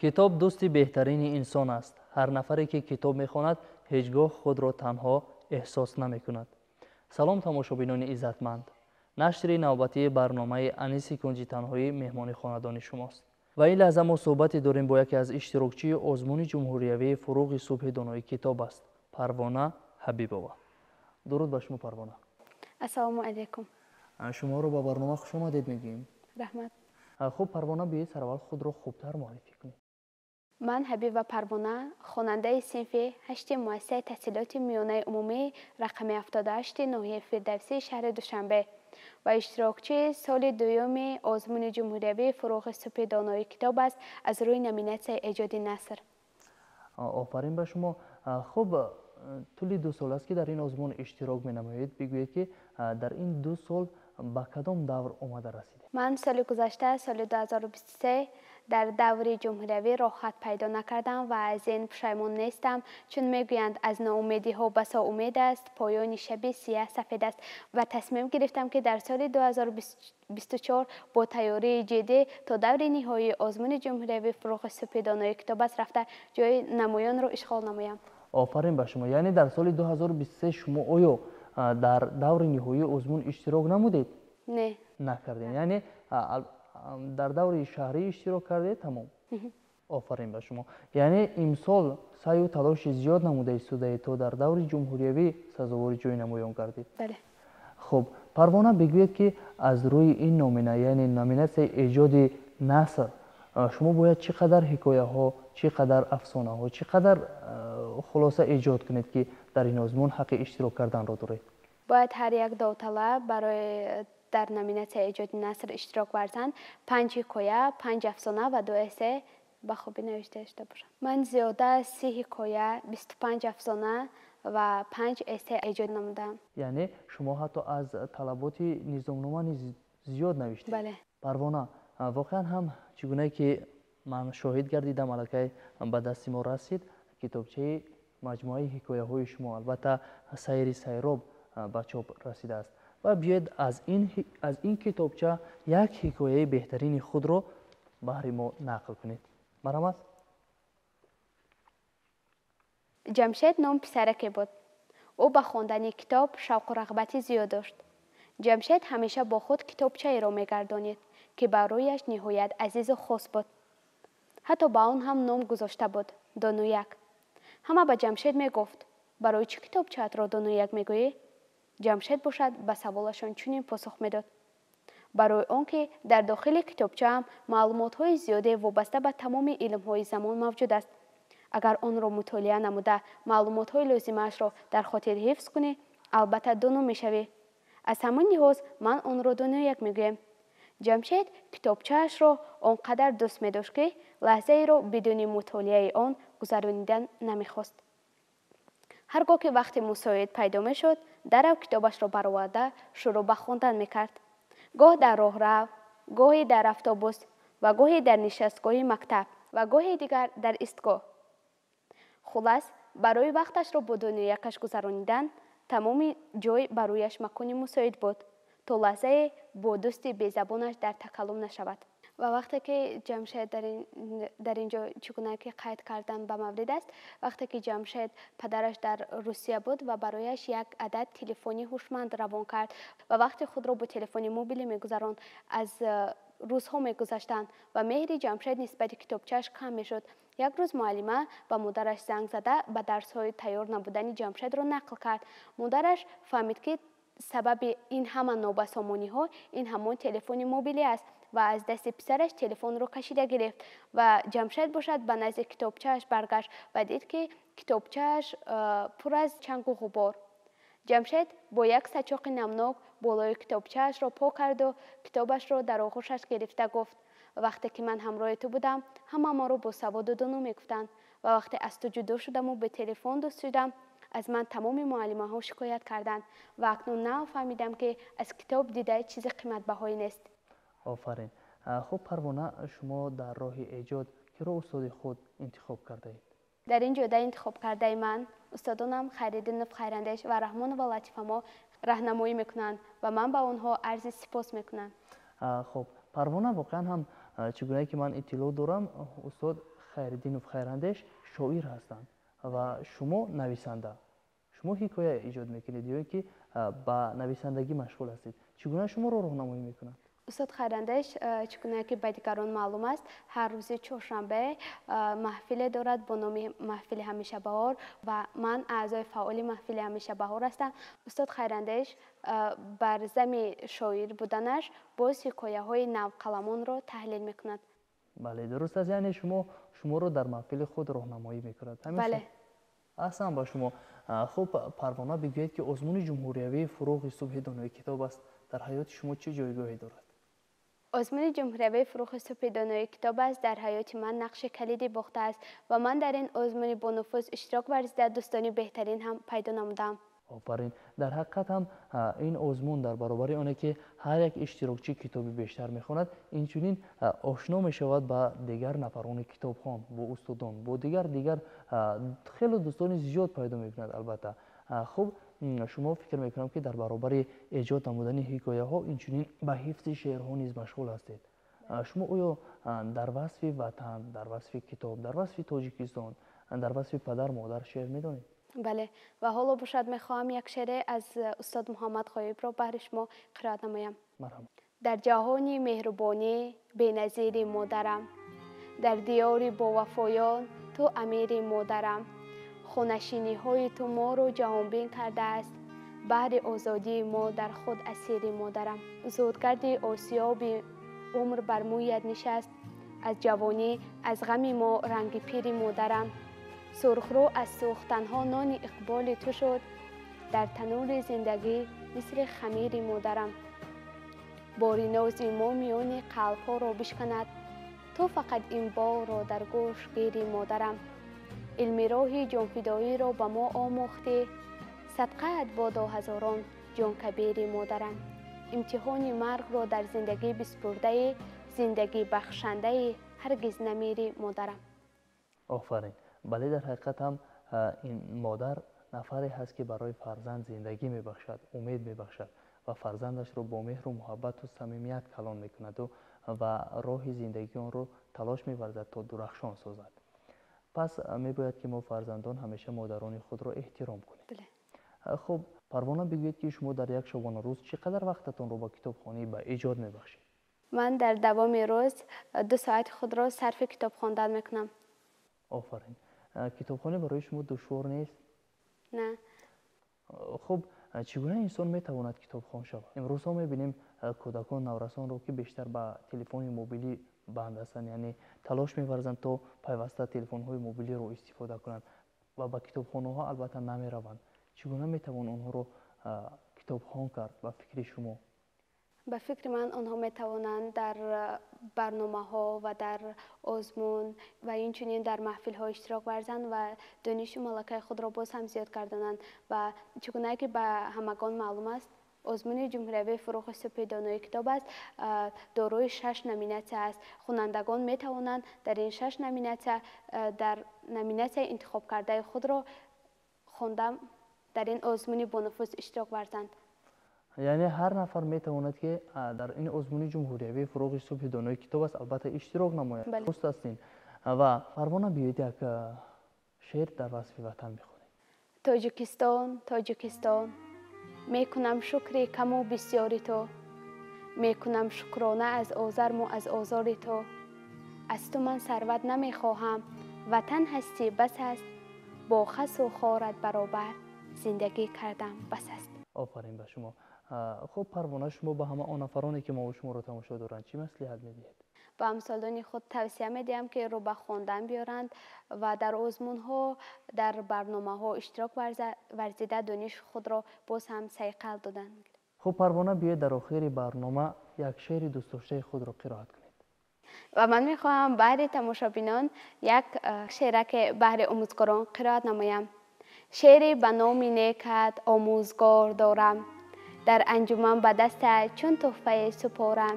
Китоб дӯсти беҳтарини инсон аст. Ҳар нафаре ки китоб мехонад, ҳеҷ гоҳ худро танҳо эҳсос намекунад. Салом, тамошобинони иззатманд. Нашри навбатии барномаи Аниси кунҷи танҳоӣ меҳмони хонадони шумост. Ва ин лаҳза мо суҳбате дорем бо яке аз иштирокчии озмуни ҷумҳуриявии Фуруғи субҳи донои китоб аст, Парвона Ҳабибова. Дуруд ба шумо, Парвона. Ассалому алайкум. Шуморо ба барнома хуш омадед мегӯем. Раҳмат. Хуб, Парвона, биёед сараввал худро хубтар муаррифӣ кунед. Ман Ҳабиба Парвона, хонандаи синфи ҳашти муассисаи таҳсилоти миёнаи умумӣ рақами 78 ноҳияи Фирдавсии шаҳри Душанбе ва иштирокчии соли дуюми озмуни ҷумҳуриявии Фуруғи субҳи донои китоб аст аз рӯи номинатсияи эҷоди наср. Офарин ба шумо. Хуб, тӯли 2 сол аст ки дар ин озмун иштирок менамоед. Бигӯед ки дар ин 2 сол ба кадом давр омада расидед? Ман соли гузашта, соли 2023, дар даври ҷумҳуриявӣ роҳат пайдо накардам ва аз ин пушаймон нестам, чун мегӯянд аз ноумедиҳо басо умед аст, поёни шаби сияҳ сафед аст, ва тасмим гирифтам ки дар соли 2024 бо тайёрии ҷиддӣ то даври ниҳоии озмуни ҷумҳуриявии Фуруғи субҳи донои китоб аст рафта ҷои намоёнро ишғол намоям. Офарин ба шумо. Яъне дар соли 2023 шумо оё дар даври ниҳоии озмун иштирок намудед? Не. Накардед. Яъне дар даври шаҳрӣ иштирок кардед, тамом. Офарин ба шумо. Яъне имсол саъю талоши зиёд намуда истодаед то дар даври ҷумҳуриявӣ сазовори ҷои намоён гардид. Бале. Хуб, Парвона, бигӯед ки аз рӯи ин номина, яъне номинатсияи эҷоди наср, шумо бояд чӣ қадар ҳикояҳо, чӣ қадар афсонаҳо, чӣ қадар хулоса эҷод кунед ки дар ин озмун ҳаққи иштирок карданро доред? Бояд ҳар як довталаб барои дар номинатсияи эҷоди наср иштирок варзанд 5 ҳикоя, 5 афсона ва 2 эссе ба хубӣ навишта дошта бошанд. Ман зиёда аз 30 ҳикоя, 25 афсона ва 5 эссе эҷод намудам. Яъне шумо ҳатто аз талаботи низомнома низ зиёд навиштед? Бале. Парвона, воқеан ҳам чӣ гунае ки ман шоҳид гардидам, аллакай ба дасти мо расид китобчаи маҷмӯаи ҳикояҳои шумо, албатта сайри сайроб ба чоп расидааст. Ва биёед аз ин китобча як ҳикояи беҳтарини худро баҳри мо нақл кунед. Марҳамат. Ҷамшед ном писараке буд. Ӯ ба хондани китоб шавқу рағбати зиёд дошт. Ҷамшед ҳамеша бо худ китобчаеро мегардонид, ки барояш ниҳоят азизу хос буд. Ҳатто ба он ҳам ном гузошта буд — Донуяк. Ҳама ба Ҷамшед мегуфт: барои чӣ китобчаатро Донуяк мегӯӣ? Ҷамшед бошад ба саволашон чунин посух медод: барои он ки дар дохили китобчаам маълумотҳои зиёде вобаста ба тамоми илмҳои замон мавҷуд аст. Агар онро мутолиа намуда маълумотҳои лозимаашро дар хотир ҳифз кунӣ, албатта доно мешавӣ. Аз ҳамин лиҳоз ман онро Донуяк мегӯям. Ҷамшед китобчаашро он қадар дӯст медошт, ки лаҳзаеро бидуни мутолиаи он гузаронидан намехост. Ҳар гоҳ ки вақти мусоид пайдо мешуд, дарав китобашро бароварда шурӯъ ба хондан мекард. Гоҳ дар роҳрав, гоҳе дар автобус ва гоҳе дар нишастгоҳи мактаб ва гоҳе дигар дар истгоҳ. Хулас, барои вақташро бо Донуякаш гузаронидан тамоми ҷой барояш макони мусоид буд, то лаҳзае бо дӯсти безабонаш дар такаллум нашавад. Ва вақте ки Ҷамшед дар ин ҷо чӣ гуна ки қайд кардан ба маврид аст, вақте ки Ҷамшед падараш дар Русия буд ва барояш як адад телефони ҳушманд равон кард ва вақти худро бо телефони мобилӣ мегузаронд, аз рӯзҳо мегузаштанд ва меҳри Ҷамшед нисбати китобчааш кам мешуд. Як рӯз муаллима ба модараш занг зада ба дарсҳои тайёр набудани Ҷамшедро нақл кард. Модараш фаҳмид, ки сабаби ин ҳама нобасомониҳо ин ҳамон телефони мобилӣ аст ва аз дасти писараш телефонро кашида гирифт ва Ҷамшед бошад ба назди китобчааш баргашт ва дид, ки китобчааш пур аз чангу ғубор. Ҷамшед бо як сачоқи намнок болои китобчаашро пок карду китобашро дар оғӯшаш гирифта гуфт: вақте ки ман ҳамроҳи ту будам, ҳама маро бо саводу доно мегуфтанд ва вақте аз ту ҷудо шудаму бе телефон дӯст шудам, аз ман тамоми муаллимаҳо шикоят карданд ва акнун нав фаҳмидам, ки аз китоб дида чизи қиматбаҳое нест. Офарин. Хуб, Парвона, шумо дар роҳи эҷод киро устоди худ интихоб кардаед? Дар ин ҷода интихоб кардаи ман устодонам Хайриддинов Хайрандеш ва Раҳмонова Латифамо раҳнамоӣ мекунанд ва ман ба онҳо арзи сипос мекунам. Хуб, Парвона, воқеан ҳам чӣ гунае ки ман иттилоъ дорам, устод Хайриддинов Хайрандеш шоир ҳастанд ва шумо нависанда. Шумо ҳикоя эҷод мекунед ё ин ки ба нависандагӣ машғул ҳастед. Чӣ гуна шуморо роҳнамоӣ мекунад? Устод Хайрандеш, чӣ гуна ки ба дигарон маълум аст, ҳар рӯзи чоршанбе маҳфиле дорад бо номи маҳфили ҳамешабаҳор ва ман аъзои фаъоли маҳфили ҳамешабаҳор ҳастам. Устод Хайрандеш бар зами шоир буданаш боз ҳикояҳои навқаламонро таҳлил мекунад. Бале, дуруст аст. Яъне шумо шуморо дар маҳфили худ роҳнамоӣ мекунад. Бале. Аҳсан ба шумо. Хуб, Парвона, бигӯед, ки озмуни ҷумҳуриявии «Фурӯғи субҳи донои китоб аст» дар ҳаёти шумо чӣ ҷойгоҳе дорад? Озмуни ҷумҳуриявии «Фурӯғи субҳи донои китоб аст» дар ҳаёти ман нақши калидӣ бохтааст ва ман дар ин озмуни бонуфуз иштирок варзида, дӯстони беҳтарин ҳам пайдо намудам. Офарин. Дар ҳақиқат ҳам ин озмун дар баробари оне ки ҳар як иштирокчӣ китоби бештар мехонад, инчунин ошно мешавад ба дигар нафарони китобхон, бо устодон, бо дигар хеле дӯстони зиёд пайдо мекунад. Албатта, хуб, шумо фикр мекунам, ки дар баробари эҷод намудани ҳикояҳо инчунин ба ҳифзи шеърҳо низ машғул ҳастед. Шумо оё дар васфи ватан, дар васфи китоб, дар васфи Тоҷикистон, дар васфи падар модар шеър медонед? Бале, ва ҳоло бошад, мехоҳам як шеъре аз устод Муҳаммад Ғоибро баҳри шумо қироат намоям. Марҳамат. Дар ҷаҳони меҳрубонӣ беназири модарам, дар диёри бовафоён ту амири модарам. Хонашиниҳои ту моро ҷаҳонбин кардааст, баҳри озодии мо дар худ асири модарам. Зудгарди осиёби умр бар мӯят нишаст, аз ҷавонӣ аз ғами мо ранги пири модарам. Сурхрӯ аз сӯхтанҳо нони иқболи ту шуд, дар танури зиндагӣ мисли хамири модарам. Бори нози мо миёни қалбҳоро бишканад, ту фақат ин борро дар гӯш гири модарам. Илми роҳи ҷонфидоиро ба мо омӯхтӣ, садқаат бодо ҳазорон ҷонкабири модарам. Имтиҳони маргро дар зиндагӣ биспурдаи, зиндагӣ бахшандаи ҳаргиз намири модарам. Офарин. Бале, дар ҳақиқат ҳам ин модар нафаре ҳаст, ки барои фарзанд зиндагӣ мебахшад, умед мебахшад ва фарзандашро бо меҳру муҳаббату самимият калон мекунаду ва роҳи зиндагии онро талош меварзад, то дурахшон созад. Пас мебояд, ки мо фарзандон ҳамеша модарони худро эҳтиром кунем. Хуб, Парвона, бигӯед, ки шумо дар як шабонарӯз чӣ қадар вақтатонро ба китобхонӣ, ба эҷод мебахшед? Ман дар давоми рӯз 2 соати худро сарфи китоб хондан мекунам. Офарин. Китобхонӣ барои шумо душвор нест? На. Хуб, чӣ гуна инсон метавонад китобхон шавад? Имрӯзҳо мебинем кӯдакон, наврасонро, ки бештар ба телефони мобилӣ банд ҳастанд, яъне талош меварзанд, то пайваста телефонҳои мобилиро истифода кунанд ва ба китобхонаҳо албатта намераванд. Чӣ гуна метавон онҳоро китобхон кард, ба фикри шумо? Ба фикри ман, онҳо метавонанд дар барномаҳо ва дар озмун ва инчунин дар маҳфилҳо иштирок варзанд ва донишу малакаи худро боз ҳам зиёд гардонанд. Ва чӣ гунае ки ба ҳамагон маълум аст, озмуни ҷумҳуриявии «Фурӯғи субҳи донои китоб аст» дорои шаш номинатсия аст. Хонандагон метавонанд дар ин шаш номинатсия дар номинатсияи интихобкардаи худро хонда, дар ин озмуни бонуфуз иштирок варзанд. Яъне ҳар нафар метавонад, ки дар ин озмуни ҷумҳуриявии «Фурӯғи субҳи донои китоб аст» албатта иштирок намояд. Дуруст астин. Ва Парвона, биёед, як шеър дар васфи ватан бихонед. Тоҷикистон, Тоҷикистон, мекунам шукри каму бисёри ту, мекунам шукрона аз озарму аз озори ту. Аз ту ман сарват намехоҳам, ватан ҳастӣ, бас аст. Бо хасу хорат баробар зиндагӣ кардам, бас аст. Офарин ба шумо. Хуб, Парвона, шумо ба ҳама он нафароне, ки мо шуморо тамошо доранд, чӣ маслиҳат медиҳед? Ба ҳамсолони худ тавсия медиҳам, ки рӯ ба хондан биёранд ва дар озмунҳо, дар барномаҳо иштирок варзида, дониши худро боз ҳам сайқал доданд. Хуб, Парвона, биёед, дар охири барнома як шеъри дӯстдоштаи худро қироат кунед. Ва ман мехоҳам баҳри тамошобинон як шеъраке баҳри омӯзгорон қироат намоям. Шеъре ба номи некат, омӯзгор, дорам, дар анҷуман ба дастат чун тӯҳфае супорам.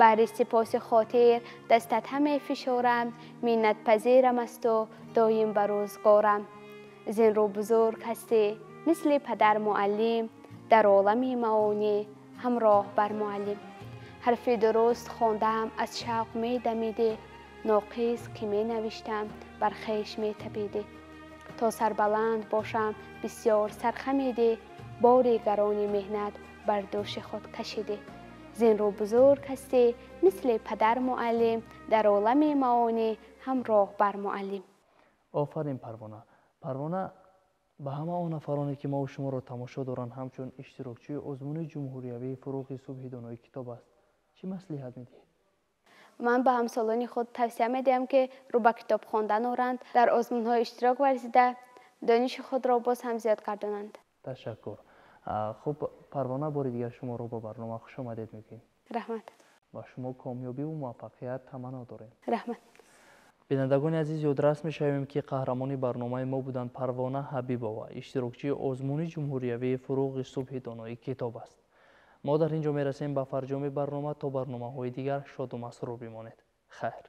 Баҳри сипоси хотир дастат ҳаме фишорам, миннатпазирам аз ту доим ба рӯзгорам. Зин рӯ бузург ҳастӣ, мисли падар муаллим, дар олами маонӣ ҳамроҳ бар муаллим. Ҳарфи дуруст хондаам, аз шавқ медамидӣ, Ноқис ки менавиштам, бар хеш метапидӣ. То сарбаланд бошам, бисёр сархамидӣ, бори гарони меҳнат бар дӯши худ кашидӣ. Зин рӯ бузург ҳастӣ, мисли падар муаллим, дар олами маонӣ ҳам роҳбар муаллим. Офарин, Парвона. Парвона, ба ҳама он нафароне, ки мову шуморо тамошо доранд, ҳамчун иштирокчии озмуни ҷумҳуриявии «Фурӯғи субҳи донои китоб аст», чӣ маслиҳат медиҳед? Ман ба ҳамсолони худ тавсия медиҳам, ки рӯ ба китоб хондан оранд, дар озмунҳо иштирок варзида, дониши худро боз ҳам зиёд гардонанд. Ташаккур. Хуб, Парвона, бори дигар шуморо ба барнома хушомадед мегӯем. Раҳмат. Ба шумо комёбиву муваффақият таманно дорем. Раҳмат. Бинандагони азиз, ёдрас мешавем, ки қаҳрамони барномаи мо буданд Парвона Ҳабибова, иштирокчии озмуни ҷумҳуриявии «Фурӯғи субҳи донои китоб аст». Мо дар ин ҷо мерасем ба фарҷоми барнома. То барномаҳои дигар шоду масрур бимонед. Хайр.